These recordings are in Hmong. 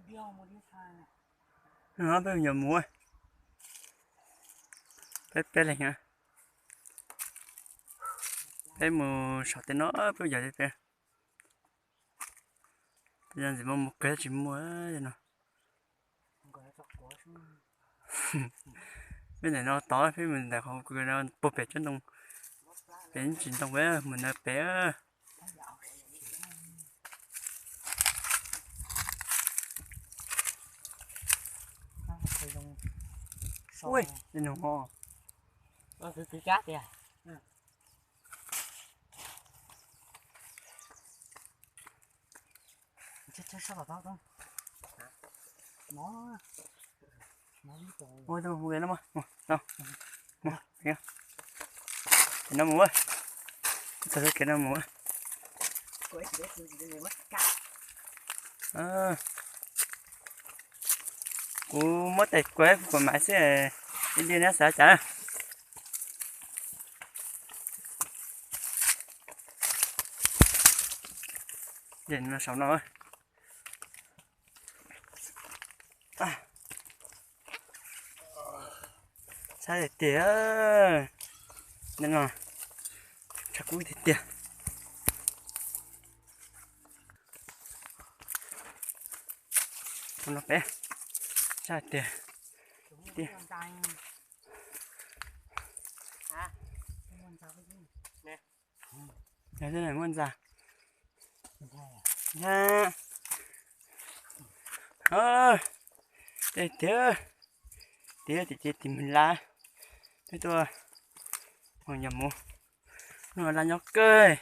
No peb yuav mus, peb peb leeg, peb mus saum tej no, peb yog peb, yog ntxim muaj mus kawg tsis muaj no. Peb ntawm no tod, peb mus ntawm qhov kws no puag pem tsob ntoo, pem tsis ntoo, mus ntawd pem. Ui, no, mus no, mus no mus, txog kev no mus. Kuv muab tais kuav kuv kom maiv xwb, ib diav neb xav cas. Saum no saib tiag tiag, no tshav kub tiag tiag. No peb saib tiag tiag. Yog muaj ntxa. Tiag tiag, tiag tiag, tim mus lab, peb tuaj mus yos mus. Hnub no laj nyob kawg,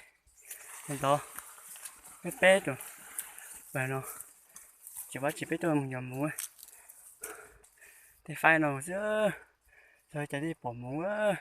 ntov peb peb tus no, tsis paub tsis peb tuaj mus yos mus. Tej faib no xwb, txog cas twb pom mus.